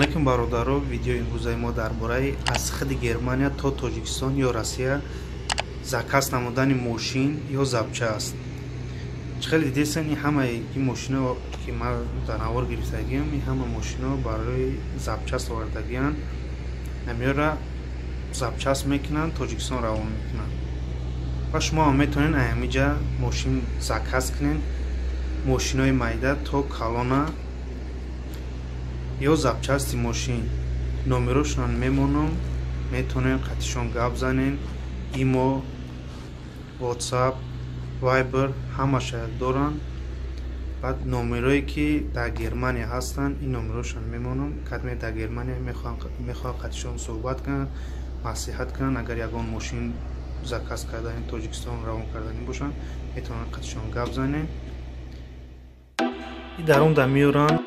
Алейкум бародаро, видеои имрӯзаи мо дар бораи аз худи Германия то Тоҷикистон ё Россия заказ намудани мошин ё запчаст. Чӣ хеле дидесен, ин ҳамаи ин мошино ки ман дар навор гирифтагиам, ин ҳама мошино барои запчаст овардагианд. Намиёра запчаст мекунанд, Тоҷикистон равон мекунанд. Ва шумо ҳам метавонед ҳамиҷа мошин заказ кунед, мошинои майда то калона ё запчасти мошин. Номерошонан мемонам, метавонем қатишон гап занем. Имо, WhatsApp, Viber ҳамаша доранд. Баъд номерое ки дар Германия ҳастанд, ин номерошон мемонам. Кадме дар Германия мехоҳанд қатишон суҳбат кунанд, маслиҳат кунанд, агар ягон мошин заказ кардани Тоҷикистон равон кардани бошанд, метавонанд қатишон гап занем. И дар он да меоранд.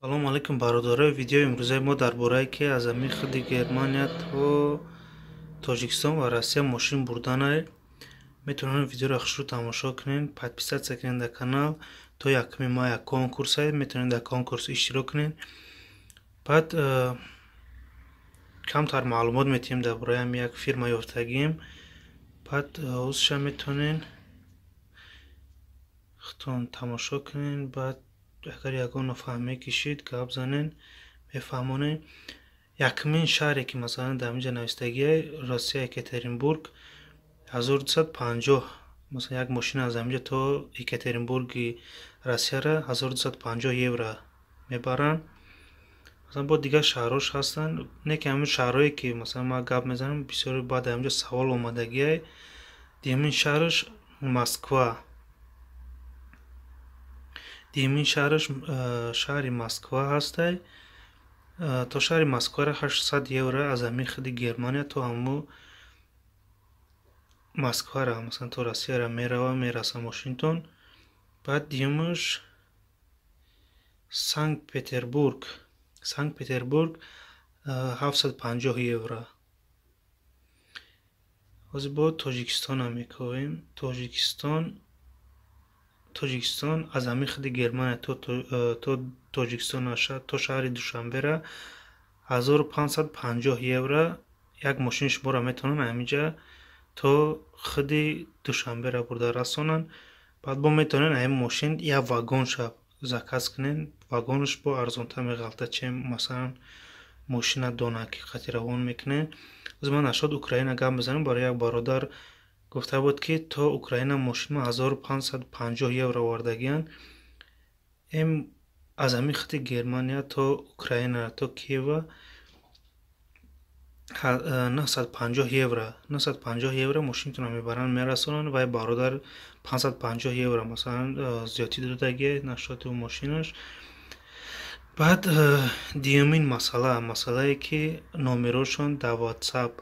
Салом алейкум бародаро, видеои имрӯзаи мо дар бораи ки аз ҳамин худи Германия то Тоҷикистон ва Россия мошин бурданае. Метавонед видеоро хушрӯ тамошо кунед, подписаться кунед дар канал. То 1 май як конкурс ае, метавонед дар конкурс иштирок кунед. Баъд камтар маълумот метиҳем дар бораи ҳамин як фирма ёфтагием. Баъд узша метавонед худтон тамошо кунед. Баъд агар ягон нофаҳмӣ кишид, гап занен, мефаҳмонем. Якумин шаҳре ки масалан дар инҷа навистагие, Россия, Екатеринбург, 1250, масалан як мошин аз ҳаминҷа то Екатеринбурги Россияра 1250 евро мебаранд. Масалан бо дигар шаҳрҳош ҳастанд, не ки ҳамин шаҳрҳое ки масалан ман гап мезанам, бисёр баъд ҳаминҷа савол омадагие. Дуюмин шаҳраш Москва. Дуюмин шаҳраш шаҳри Москва ҳастай. То шаҳри Москваро 800 евро аз ҳамин худи Германия то ҳамун Москвара, масалан то Россияра мерава, мераса мошинтон. Баъд дуюмаш Санкт-Петербург. Санкт-Петербург 750 евро. Ҳозир бо Тоҷикистонам мекобем. Тоҷикистон аз ҳамин худи Германия то Тоҷикистон, то шаҳри Душанбера 1550 евро як мошини шуморо метавонанд ҳаминҷа то худи Душанбера бурда расонанд. Баъд бо метавонед ҳамин мошин як вагонша заказ кунед. Вагонаш бо арзонтар меғалта, чем масалан мошина донаки қати равон мекунед. Ҳозир ман нашод Украина гап мезанам. Барои як бародар гуфта буд ки то Украина мошинма 1550 евро овардагиянд. Эм аз ҳамин хити Германия то Украина, то Киева 950 евро, 950 евро мошинтонро мебаранд, мерасонанд. Вай бародар 550 евро масалан зиёдтӣ додагие нашоти мошинаш. Баъд дуюмин масъала, масъалае ки номерошон дар WhatsApp,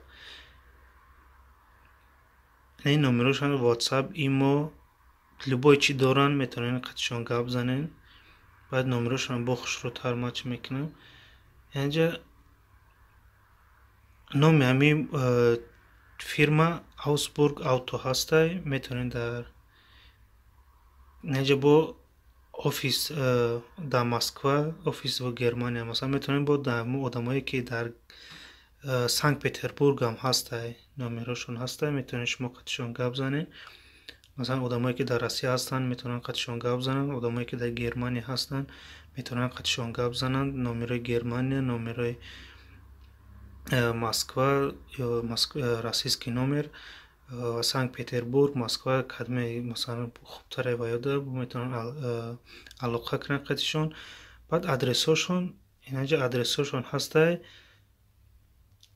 ин номерошон WhatsApp, имо, любой чӣ доранд, метавонед қатишон гап занед. Баъд номерошонро бо хушрӯтар ман чӣ мекунам. Инҷа номи ҳамин фирма Augsburg Auto ҳастай. Метавонед дар инҷа бо офис дар Москва, офис в Германия, масалан метавонед бо одамое ки дар Санкт-Петербург ҳам ҳастай, номерошон ҳастай, метавонед шумо қатишон гап занед. Масалан одамое ки дар Россия ҳастанд, метавонанд қатишон гап зананд. Одамое ки дар Германия ҳастанд, метавонанд қатишон гап зананд. Номерои Германия, номерои Москва ё российский номер. Санкт-Петербург, Москва кадме масалан хубтаре ва ёда метавонанд алоқа кунанд қатишон. Баъд адресҳошон инаҷа адресҳошон ҳастай.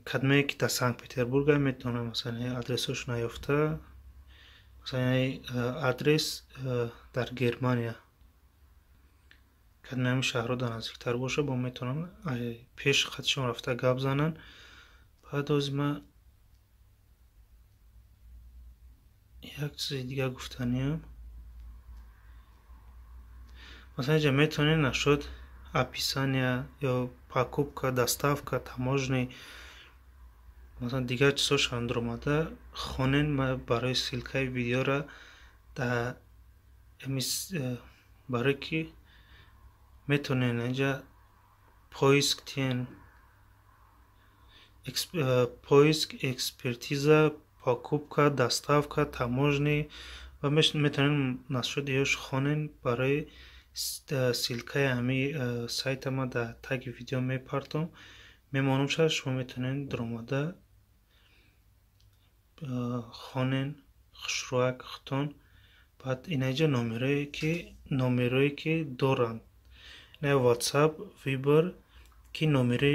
Кадмее ки дар Санкт-Петербург метавонанд масалан адресҳошона ёфта, масалан адрес дар Германия кадме ҳамин шаҳрҳо дар наздиктар боша, бо метавонанд пеш қатишон рафта гап зананд. Баъд ҳозир ман як чизи дига гуфтаниям. Масалан инҷа метавонед нашуд описания ё покупка, доставка, таможни, масалан дигар чизҳошам даромада хонен. Ман барои ссилкаи видеора дар барое ки метавонед инҷа поиск тиен, поиск, экспертиза, покупка, доставка, таможни ва метавонед нашуд ёш хонен. Барои ссилкаи ҳамин сайта ман дар таги видео мепартом, мемонам шад, шумо метавонед даромада хонен хушрӯяк худтон. Баъд инаҷа номерое ки доранд, ина WhatsApp, Viber ки номери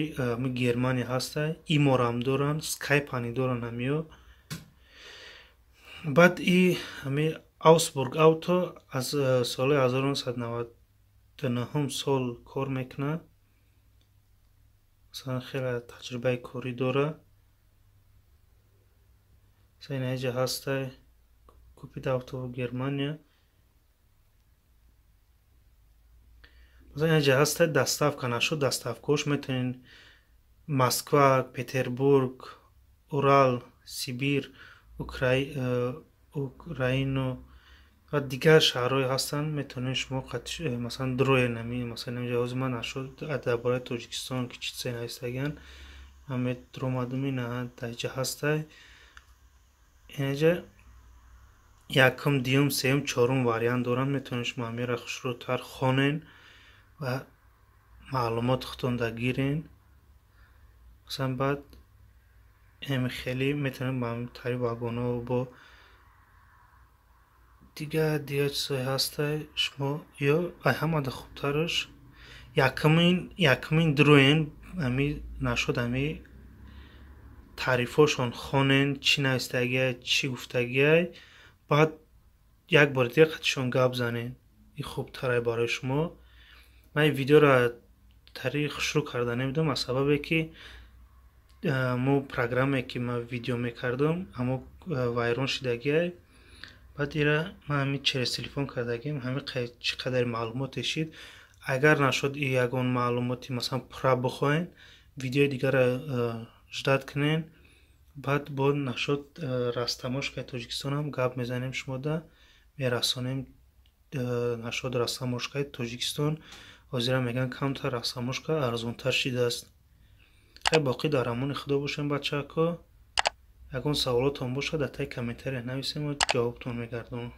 Германия ҳастай, иморам доранд, скайпани доранд ҳамиё. Баъд и ҳами Аусбург Авто аз соли 1999 сол кор мекунад, масалан хеле таҷрибаи корӣ дорад. Масалан инаҷа ҳастай купить авто в Германия. Масалан инаҷа ҳастай доставка нашуд, доставкаҳош метавонед Москва, Петербург, Урал, Сибир, Украино ва дигар шаҳрҳое ҳастанд, метавонед шумо масалан дроен ҳами масалан инҷа ҳозир ман нашуд дар бораи Тоҷикистон ки чӣ чизе навистагианд, ман даромадам, ина дар инҷа ҳастай. Инаҷа якум, дуюм, сеюм, чорум вариант доранд, метавонед шумо ҳаминро хушрӯтар хонен ва маълумоти худтонда гирен. Масалан баъд ҳами хеле метавонед ба ҳамин тари вагонҳо бо дигар чизҳое ҳастай шумо ё ай ҳамада хубтараш якумин дроен ҳами нашуд ҳами таърифҳошон хонен, чӣ навистагиай, чӣ гуфтагиай, баъд як бори дигар қатишон гап занен. Ин хубтарай барои шумо. Ман ин видеоро тари хушрӯ карда намедонам аз сабабе ки мо программае ки ман видео мекардам ҳамо вайрон шидагиай. Баъд ира ман ҳамин через телефон кардагиам, ҳамин чӣ қадари маълумоте шид. Агар нашуд и ягон маълумоти масалан пурра бихоҳед, видеои дигарро ждать кунед. Баъд бо нашуд растаможкаи Тоҷикистонам гап мезанем, шумода мерасонем. Нашуд растаможкаи Тоҷикистон ҳозира мегӯянд камтар растаможка арзонтар шидааст. Хай боқӣ дар амони Худо бошем бачаҳако. Ягон саволотон бошад дар таги комментария нависем ва ҷавобтон мегардонам.